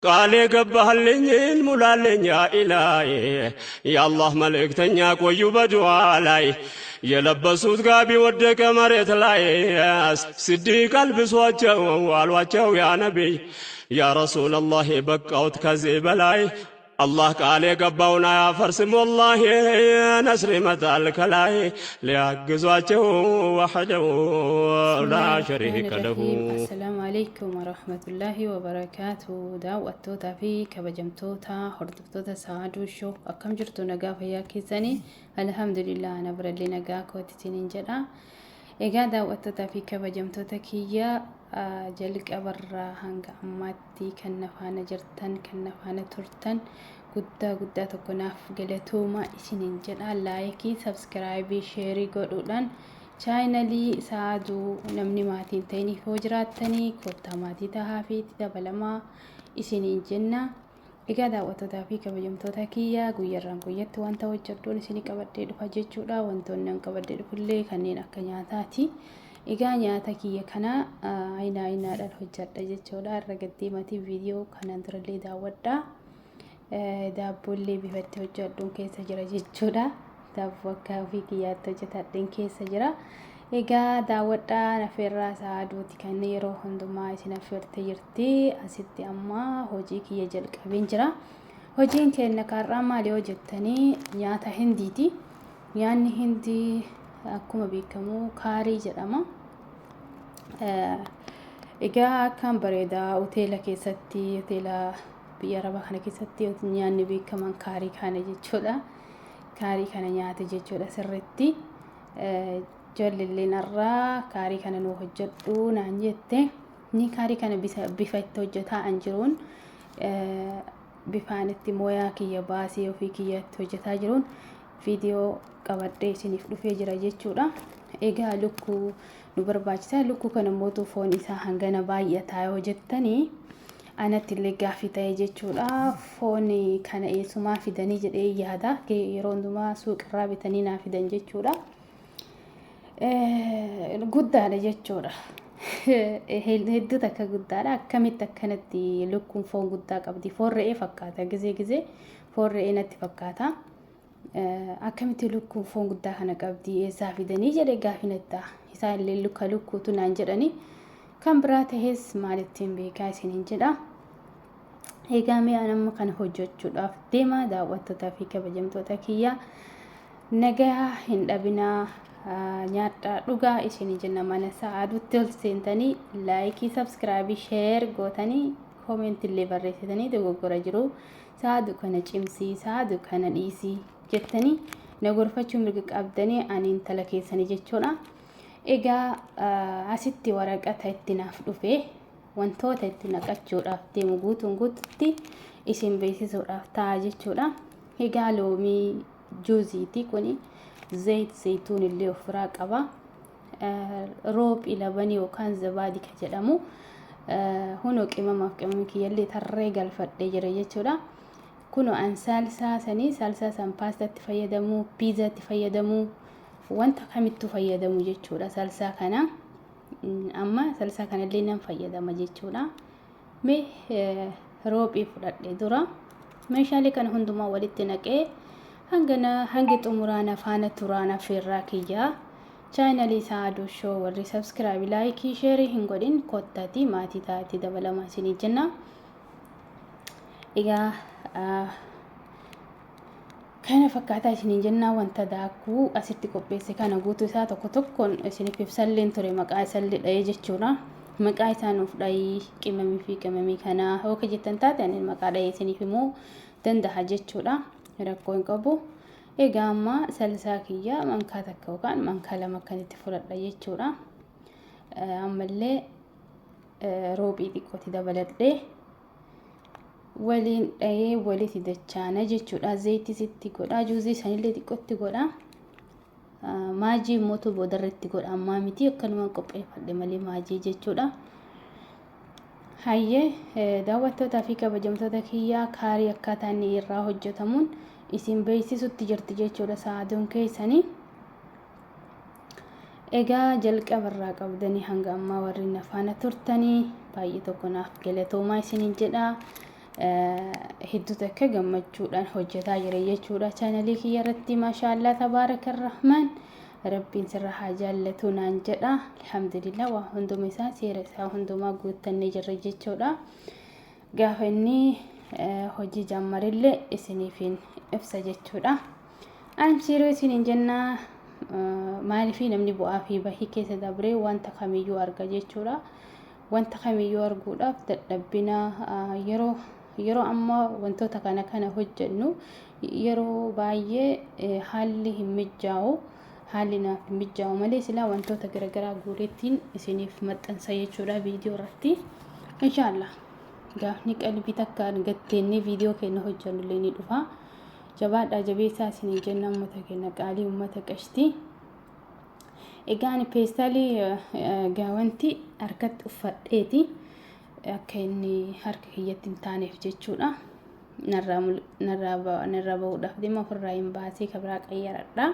ቃል የገባህልኝን ሙላልኝ ያ ኢላሂ። የአላህ መልእክተኛ ቆዩ በዱዓ ላይ፣ የለበሱት ጋቢ ወደቀ መሬት ላይ። ስዲቅ አልብሷቸው አሏቸው ያ ነቢይ፣ ያ ረሱለላህ በቃውት ከዚህ በላይ። አላህ ቃል የገባውን አያፈርስም ወላሂ፣ ነስር ይመጣል ከላይ ሊያግዟቸው ወሕደሁ ላ ሸሪከ ለሁ። Assalaamu alaikum warahmatullahi wabarakaatu. Daawwattootaa fi kabajamtoota hordoftoota Sa'aaduu Show, akkam jirtu? Nagaa fayyaa keessanii? Alhamdulillah, ana birallee nagaa kooti isiniin jedha. Egaa daawwattootaa fi kabajamtoota kiyya, jalqabarraa hanga ammaatti kan na faana jirtan, kan na faana turtan, guddaa guddaa tokko naaf galatooma isiniin jedha. Like, subscribe, share godhuudhaan channelii Sa'aaduu namni maatiin ta'iniif yoo jiraattanii koottaa maatii tahaa fi itti dabalamaa isiniin jenna. Egaa daawwattootaa fi kabajamtoota kiyya, guyyarraan guyyatti wanta hojjedhuun isinii qabadhee dhufa jechuudha. Wantoonni an qabadhee dhufullee kanneen akka nyaataati. Egaa nyaata kiyya kana ayinaa ayinaadhaan hojjedha jechuudha. Irra gaddeematii viidiyoo kanaan durallee daawwadha. Daabboollee bifa itti hojjedhuun keessa jira jechuudha. Daabboo akka ofii kiyyaatti hojjetadheen keessa jira. Egaa daawwadhaa, affeerraa Sa'aaduuti kan yeroo hundumaa isin affeerte jirti. Asitti amma hojii kiyya jalqabeen jira. Hojiin keenya kaarraa maali yoo jettanii, nyaata Hindiiti. Nyaanni Hindii akkuma beekamu kaarii jedhama. Egaa akkaan bareedaa, hoteela keessatti, hoteela biyya Arabaa kana keessatti nyaanni beekaman kaarii kana jechuudha. Kaarii kana nyaate jechuudha sirriitti. Ijoolleen irraa kaarii kana nuu hojjedhu naan jette. Ni kaarii kana bifa itti hojjetaa an jiruun, bifaan itti mooyaa kiyya baasee ofii kiyya itti hojjetaa jiruun viidiyoo qabadhee isiniif dhufee jira jechuudha. Egaa lukkuu nu barbaachisa. Lukkuu kana mootuu foon isaa hangana baay'ataa yoo jettanii, anatti illee gaaffii ta'e jechuudha. Foon kana eessumaa fidanii jedhee yaada. Yeroo hundumaa suuqirraa bitanii naa fidan jechuudha. Guddaadha jechuudha. Hedduu takka guddaadha. Akkamitti akkanatti lukkuun foon guddaa qabdi? Foon re'ee fakkaata. Gizee gizee foon re'ee natti fakkaata. Akkamitti lukkuun foon guddaa kana qabdi? Eessaa fidanii jedhee gaaffii natti ta'a. Isaan illee lukka lukkuutu naan jedhanii. Kan biraa tahes maalittiin beekaa isiniin jedha. Egaa mi'a amma kana hojjechuudhaaf deema, daawwattootaa fi kabajamtoota kiyya. Nagaa hin dhabinaa, nyaadhaa dhugaa isin jenna. Mana Sa'aadutti ol seentanii like, subscribe, share gootanii, comment illee barreessitanii, dogoggora jiru Sa'aadu kana cimsii, Sa'aadu kana dhiisii jettanii na gorfachuu mirga qabdanii, ani intala keessanii jechuudha. Egaa asitti waraqata itti naaf dhufe wantoota itti naqachuudhaaf deemu guutuun guututti isin beeksisuudhaaf ta'a jechuudha. Egaa loomii juuziiti kuni, zayit zayituun illee ofirraa qaba. Roophii labanii yookaan zabaadii ka jedhamu hunoo qimamaaf qimamii kiyyallee tarree galfadhee jira jechuudha. Kunoo an saalsaa sanii, saalsaa san paastaatti fayyadamuu, piizaatti fayyadamuu, wanta kamittuu fayyadamu jechuudha salsaa kana. Amma salsaa kanallee nan fayyadama jechuudha. Mee roophii fudhadhe dura meeshaalee kana hundumaa walitti naqee hanga hangi xumuraan afaana turaan affeerraa kiyyaa. Channelii Sa'aaduu Show warri subscribe, like, share hin godhin kottati maatii taa'atti dabalamaa isinii jenna. Egaa kana fakkaataa isiniin jennaa, wanta daakuu asitti qopheesse kana guutuu isaa tokko tokkoon isiniif ibsalleen ture, maqaa isallee dha'ee jechuudha. Maqaa isaa nuuf dha'ii, qimamii fi qimamii kanaa yoo ka jettan taate, ani maqaa dha'ee isiniif himuu danda'a jechuudha. Rakkoo hin qabu. Egaa amma salsaa kiyya mankaa 1 yookaan mankaa 2 akkanitti fudhadha jechuudha. Ammallee roophii xiqqooti dabaladhee waliin dhahee walitti dachaana jechuudha. Zayitis itti godha. Juuzii sanillee xiqqootti godha. Maajii immoo boodarra itti godha. Ammaa miti, akkanuma qopheeffadhe malee maajii jechuudha. Hayyee, daawwattootaa fi kabajamtoota kiyyaa, kaarii akkaataa inni irraa hojjetamuun isin beeksisutti jirti jechuudha Sa'aaduun keessanii. Egaa jalqabarraa qabdanii hanga ammaa warri na faana turtanii baay'ee tokko naaf galatoomaa isiniin jedha. Hedduu takka gammachuudhaan hojjetaa jira jechuudha. Chaanalii kiyya irratti maashaallaa tabaaraka rahmaan rabbiin sirra haa jaallatu naan jedha. Alhamdulillah waa hunduma isaa seera isaa hundumaa guuttannee jirra jechuudha. Gaafa inni hojii jammarillee isiniifin ibsa jechuudha. Ansiiruu isiniin jennaa maaliifii namni bu'aa fi bahii keessa dabree wanta kamiyyuu arga jechuudha. Wanta kamiyyuu arguudhaaf dadhabbina yeroo yeroo ammaa wantoota kana kana hojjennu yeroo baay'ee haalli hin mijaa'u haalli naaf hin mijaa'u malee silaa wantoota garaagaraa guureettiin isiniif maxxansa jechuudha viidiyoo irratti. Inshaallah gaafni qalbii takkaan gatteennee viidiyoo keenya hojjennu illee ni dhufa. Jabaadhaa jabeessaa isiniin jenna uummata keenya qaalii uummata qashtii. Egaa ani peestaalii gaawanti harkatti uffadheeti akka inni harka kiyyatti hin taaneef jechuudha. Narraa bahuudhaaf deema ofirraa hin baasee ka biraa qayyaradha.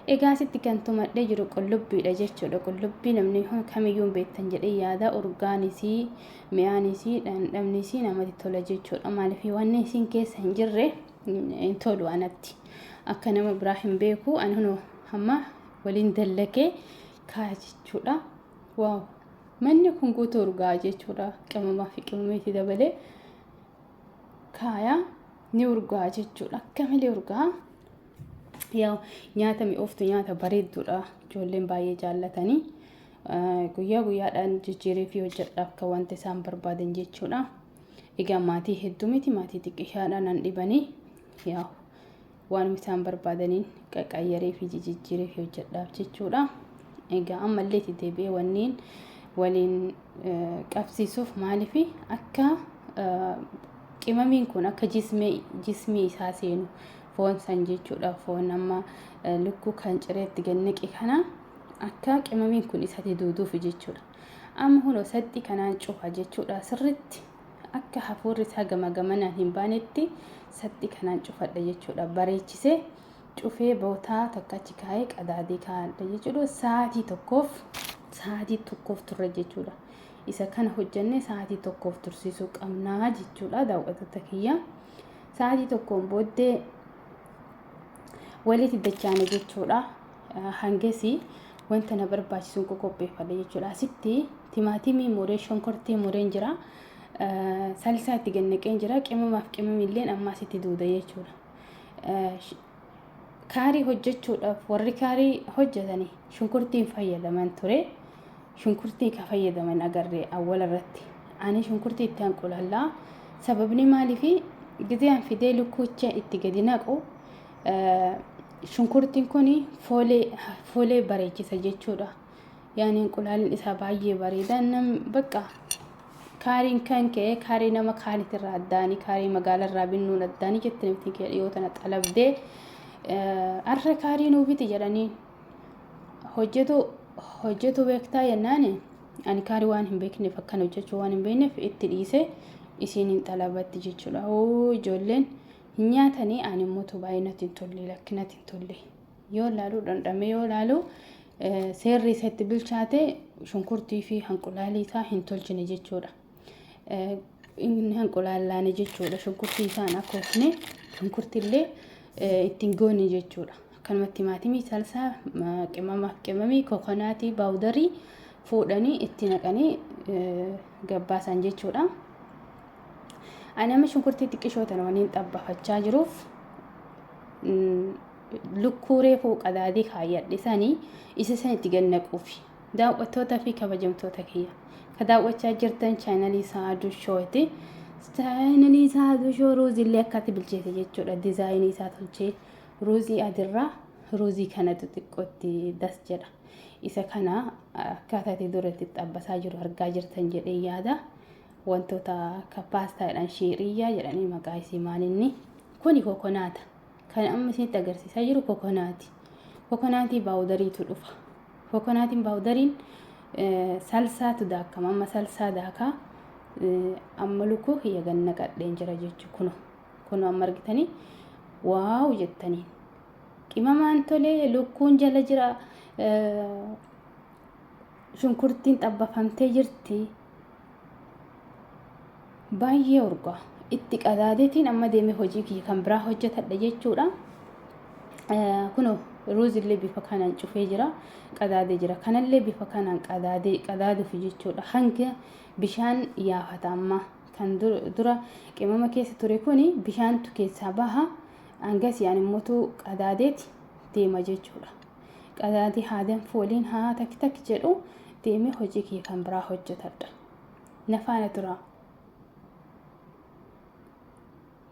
Egaa asitti kan tumadhee jiru qullubbiidha jechuudha. Qullubbii namni kamiyyuu hin beektan jedhee yaada. Urgaanis, mi'aanis, dhandhamnis namatti tola jechuudha. Maaliif wanni isin keessa hin jirre hin tolu anatti. Akka nama biraa hin beeku. Ani hunoo hamma waliin dallakee kaa jechuudha. Waaw! Manni kun guutuu urgaa jechuudha. Qimamaa fi qimameetti dabalee kaaya ni urgaa jechuudha. Akka malee urgaa. Yaa nyaata mi'ooftu nyaata bareedduudha. Ijoolleen baay'ee jaallatanii. Guyyaa guyyaadhaan jijjiiree fi hojjedha akka wanta isaan barbaadan jechuudha. Egaa maatii hedduu miti maatii xiqqishaadha nan dhibanii. Yaa waanuma isaan barbaadaniin qaqayyaree fi jijijjiiree fi hojjedhaaf jechuudha. Egaa ammallee itti deebi'ee wanniin waliin qabsiisuuf maaliif akka qimamiin kun akka jismii isaa seenu foon san jechuudha. Foon amma lukkuu kan cireetti gannaqe kana akka qimamiin kun isatti duuduuf jechuudha. Amma hunoo saxxii kanaan cufa jechuudha sirritti. Akka hafuurri isaa gama gamanaan hin baanetti saxxii kanaan cufadha jechuudha. Bareechisee cufee bootaa takka achi kaa'ee qadaadee kaa'adha jechuudha. Sa'aatii tokkoof turre jechuudha. Isa kana hojjannee sa'aatii tokkoof tursiisuu qabnaa jechuudha daawwattoota kiyya. Sa'aatii tokkoon booddee walitti dachaane jechuudha. Hangasii wanta na barbaachisuun qopheeffadha jechuudha. Asitti timaatimii muree shonkortii mureen jira. Salsaa itti gannaqeen jira. Qimamaaf qimamilleen amma asitti duuda jechuudha. Kaarii hojjechuudhaaf warri kaarii hojjetanii shunkurtiin fayyadaman ture. Shunkurtii ka fayyadaman agarree awwala irratti. Ani shunkurtii itti hanqulallaa. Sababni maaliifi gizee an fidee lukkuucha itti gadi naqu shunkurtiin kun foolee bareechisa jechuudha. Yaani inqulaalin isaa baay'ee bareeda. Nam bakka kaariin kan ka'e kaarii nama kaanitirraa addaanii kaarii magaalarraa binnuun addaanii jette namtiin kee dhiyoo tana xalabdee arra kaarii nuu biti jedhanii hojjetu hojjetu beektaa jennaani ani kaarii waan hin beekneef akkan hojjechuu waan hin beekneef itti dhiise isiin hin xalabatti jechuudha. Oo ijoolleen hin nyaatanii ani immoo baay'ee natti hin tolle lakki natti hin tolle yoo laalu dhandhame yoo laalu seerri isa itti bilchaate shunkurtii fi hanqulaalii isaa hin tolchine jechuudha. Inni hanqulaallaane jechuudha. Shunkurtii isaan akkoofne shunkurtiillee ittiin goone jechuudha. Akkanumatti timaatimii salsaa qimamaaf qimamii kokonaatii baawudarii fuudhanii itti naqanii gabbaasan jechuudha. Ani amma shunkurtii xiqqishoo tana waniin xabbafachaa jiruuf lukkuu reefuu qadaadii kaayyadhe sanii isa san itti gad naquufi. Daawwattoota fi kabajamtoota kiyya. Ka daawwachaa jirtan chaanalii Sa'aaduu Shooti. Chaanalii Sa'aaduu Shoo ruuziillee akkatti bilcheesse jechuudha. Dizaayinii isaa tolchee ruuzii adirraa ruuzii kanatu xiqqootti das jedha. Isa kana akkaataa itti dura itti xabbasaa jiru argaa jirtan jedhee yaada. Wantoota akka paastaadhaan shiiriyyaa jedhanii maqaa isii maalinni kuni kokonaata. Kan amma isinitti agarsiisaa jiru kokonaati. Kokonaatii baawudariitu dhufa. Kokonaatiin baawudariin salsaatu daakama. Amma salsaa daakaa amma lukkuu kiyya ganna qadheen jira jechuudha. Kuno kuno amma argitanii wow jettaniin. Qimamaan tolee lukkuun jala jira. Shunkurtiin xabbafamtee jirti. Baay'ee urgaa. Itti qadaadeetiin amma deemee hojii kiyya kan biraa hojjetadha jechuudha. Kunoo ruuzillee bifa kanaan cufee jira, qadaadee jira. Kanallee bifa kanaan qadaadee qadaaduuf jechuudha. Hanga bishaan yaafata amma kan dura qimama keessa ture kuni bishaantu keessaa baha. Hangasii ani immoo qadaadeeti deema jechuudha. Qadaadee haa danfu waliin haa tak tak jedhu deemee hojii kiyya kan biraa hojjetadha. Na faana tura.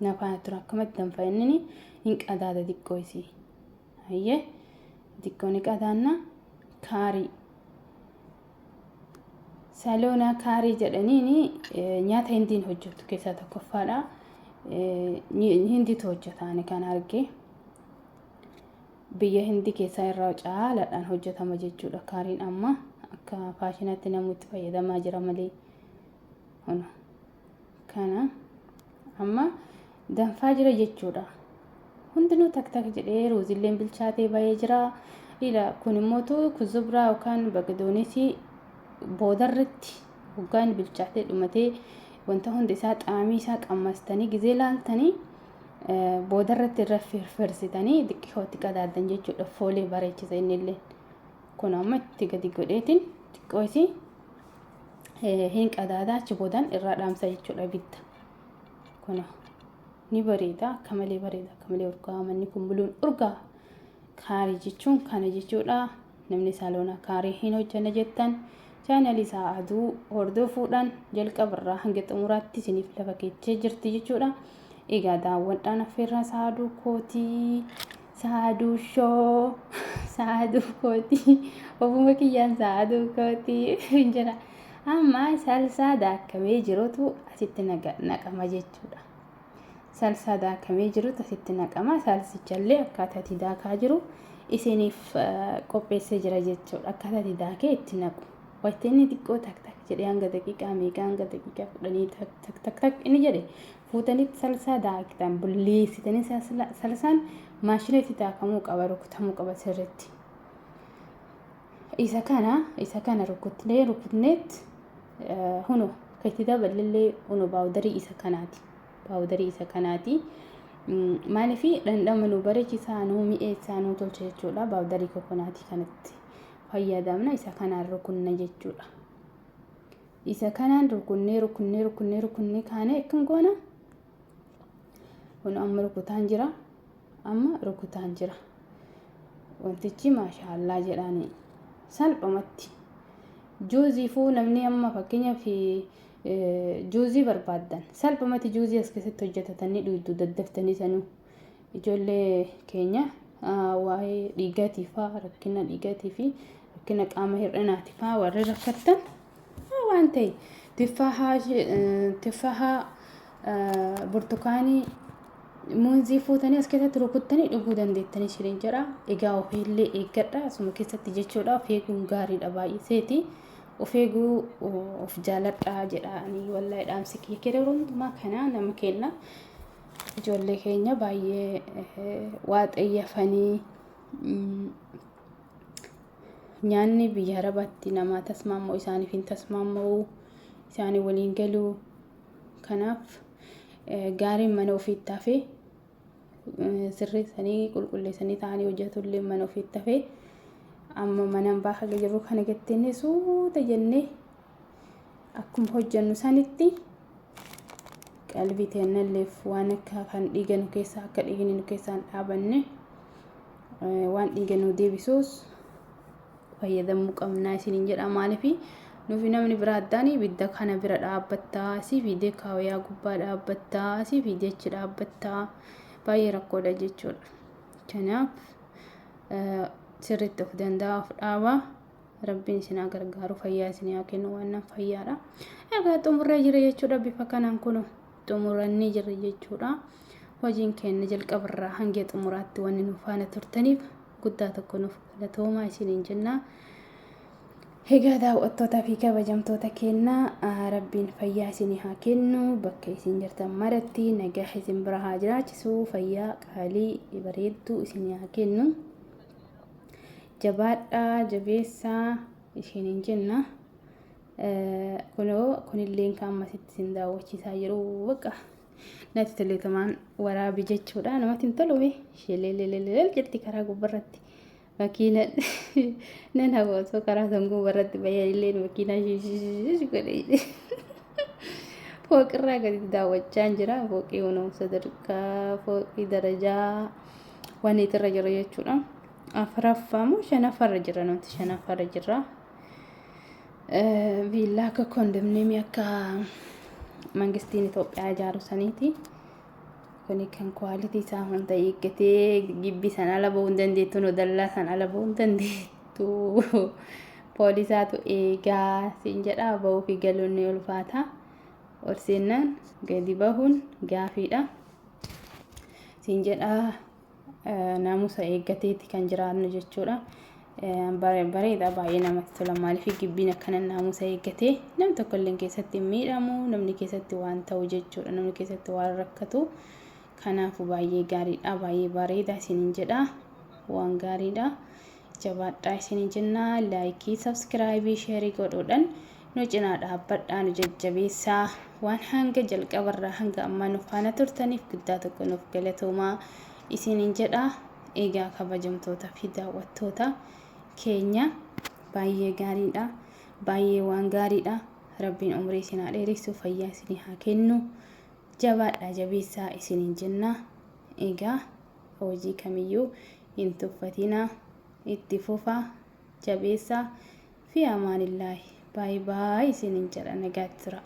Na faana tura akkamatti danfa inni hin qadaada xiqqoo isii. Hayyee xiqqoo ni qadaanna kaarii. Saloonaa kaarii jedhaniin nyaata hindiin hojjettu keessaa tokkoffaadha. Hindiitu hojjeta ani kan arge. Biyya hindii keessaa irraa caalaadhaan hojjetama jechuudha. Kaariin amma akka faashinaatti namni itti fayyadamaa jira malee. Kana amma danfaa jira jechuudha. Hundinuu tak tak jedhee ruuzilleen bilchaatee bahee jira. Ila kun immoo kuzubraa yookaan bagdoonisii boodarratti hoggaan bilchaatee dhumatee wanta hundi isaa xaamii isaa qammastanii gizee laaltanii boodarratti irra firfirsitanii xiqqootti qadaaddan jechuudha. Foolee bareechisa innillee. Kun amma itti gadi godheetiin xiqqoo isii hin qadaada achi boodaan irraa dhaamsa jechuudha ibidda. Kun ni bareeda akka malee bareeda akka malee urgaa manni kun buluun urgaa kaarii jechuun kana jechuudha. Namni saaloona kaarii hin hojjanne jettan chaanalii isaa aduu hordofuudhaan jalqabarraa hanga xumuraatti isiniif lafa keechee jirti jechuudha. Egaa daawwadhaan affeerraa saaduu kootii saaduu shoo saaduu kootii ofuma kiyyaan saaduu kootii hin jira. Amma salsaa daakkamee jirutu asitti naqama jechuudha. Salsaa daakamee jirutu asitti naqama. Salsichallee akkaataa itti daakaa jiru isiniif qopheessee jira jechuudha. Akkaataa itti daakee itti naqu. Wayita inni xiqqoo tak tak jedhee hanga daqiiqaa meeqa hanga daqiiqaa kudhanii tak tak tak tak inni jedhe fuutanii salsaa daaktan bulleessitanii salsaan maashina itti daakamuu qaba rukutamuu qaba sirriitti. Isa kana rukutnee rukutneet huno kan itti dabalillee huno baawudarii isa kanaati. Baawudarii isa kanaati. Maaliif dhandhama nu bareechisaa nu mi'eessaa nu tolcha jechuudha. Baawudarii kokonaatii kanatti fayyadamna isa kanaan rukunna jechuudha. Isa kanaan rukunnee rukunnee rukunnee rukunnee kaanee akkam goona? Kun amma rukutaan jira. Amma rukutaan jira. Wantichi maashaallaa jedhaani salphumatti. Juuziifuu namni amma fakkeenyaaf juuzii barbaaddan salphumatti juuzii as keessatti hojjetatanii dhugdu daddaftanii sanuu ijoollee keenya waa'ee dhiigaatii faa rakkina dhiigaatii fi rakkina qaama hir'inaati faa warri rakkattan waan ta'e tiffaahaa burtukaanii muuzii fuutanii as keessatti rukuttanii dhuguu dandeettanii isiniin jedha. Egaa of illee eeggadha asuma keessatti jechuudha. Of eeguun gaariidha baay'iseeti. Of eeguu of jaaladha jedha ani wallahi dhaamsi kiyya kee yeroo hundumaa kana nama kenna. Ijoollee keenya baay'ee waa xayyafanii nyaanni biyya arabaatti namaa tasmaammoo isaaniif hin tasmaammoo isaanii waliin galuu kanaaf gaariin mana ofiitti hafee sirreessanii qulqulleessanii ta'anii hojjetullee mana ofiitti hafee amma mana hambaa haga jirru kana gatteenee suuta jennee akkuma hojjennu sanitti qalbii teennalleef waan akka kan dhiiga nu keessaa akka dhiigni nu keessaa hin dhaabanne waan dhiiga nu deebisuus fayyadamuu qabnaa isiniin jedha maaliif nufi namni biraa addaan ibidda kana bira dhaabbattaa asii fiidee kaawayaa gubbaa dhaabbattaa asii fiidee achi dhaabbattaa baay'ee rakkoodha jechuudha. Kanaaf sirriitti of danda'a of dhaabaa rabbiin isin haa gargaaru fayyaa isin haa kennu waan nan fayyaadha. Egaa xumurree jira jechuudha bifa kanaan kun xumurannee jirra jechuudha. Hojiin keenya jalqabarraa hanga xumuraatti wanni nu faana turtaniif guddaa tokko nuuf galatoomaa isiniin jenna. Egaa daawwattootaa fi kabajamtoota keenna rabbiin fayyaa isinii haa kennu bakka isin jirtan maratti nagaa isin bira haa jiraachisu fayyaa qaalii bareedduu isinii haa kennu. Jabaadhaa jabeessaa isiniin jenna. Kunoo kunilleen kan ammasitti isin daawwachiisaa jiru bakka. Natti toleetumaan waraabi jechuudha. Namatti hin tolume shililililil jetti karaa gubbarratti. Makiina nan hawa osoo karaa san gubbarratti bahee illee makiinaa shiishiishiish godhe. Fooqirraa gadi daawwachaa jira. Fooqii kunoo sadarkaa fooqii darajaa waan irra jira jechuudha. Afuraffaa moo shanaffaarra jira nuti shanaffaarra jirra. Viillaa akka kondominiyeemii akka mangistiin Itoophiyaa ijaaru saniiti. Kuni kan kwaalitii isaa hunda eeggatee gibbii san ala bahuu hin dandeettu, nu dallaa san ala bahuu hin dandeettu. Poolisaatu eegaa siin jedha bahuu fi galuun ni ulfaata. Ol seennaan gadi bahuun gaafiidha. Siin jedha naamusa eeggateeti kan jiraannu jechuudha. Bareeda baay'ee namatti tola maaliif gibbiin akkana naamusa eeggatee namni tokko illee keessatti hin miidhamu namni keessatti waan ta'u jechuudha namni keessatti waan rakkatu kanaafuu baay'ee gaariidha baay'ee bareeda isiniin jedha waan gaariidha jabaadhaa isiniin jenna laayikii sabskiraayibii sheerii godhuudhaan nu cinaa dhaabbadhaa nu jajjabeessaa waan hanga jalqabarraa hanga ammaa nu faana turtaniif guddaa tokko nuuf galatoomaa isiniin jedha. Egaa kabajamtoota fi daawwattoota keenya baay'ee gaariidha. Baay'ee waan gaariidha. Rabbiin umrii isin haa dheeressu, fayyaa isin haa kennu. Jabaadhaa jabeessaa isiniin jenna. Egaa hojii kamiyyuu hin tuffatinaa. Itti fufaa jabeessaa fi amaanillaahi. Baay baay isiniin jedha nagaatti tura.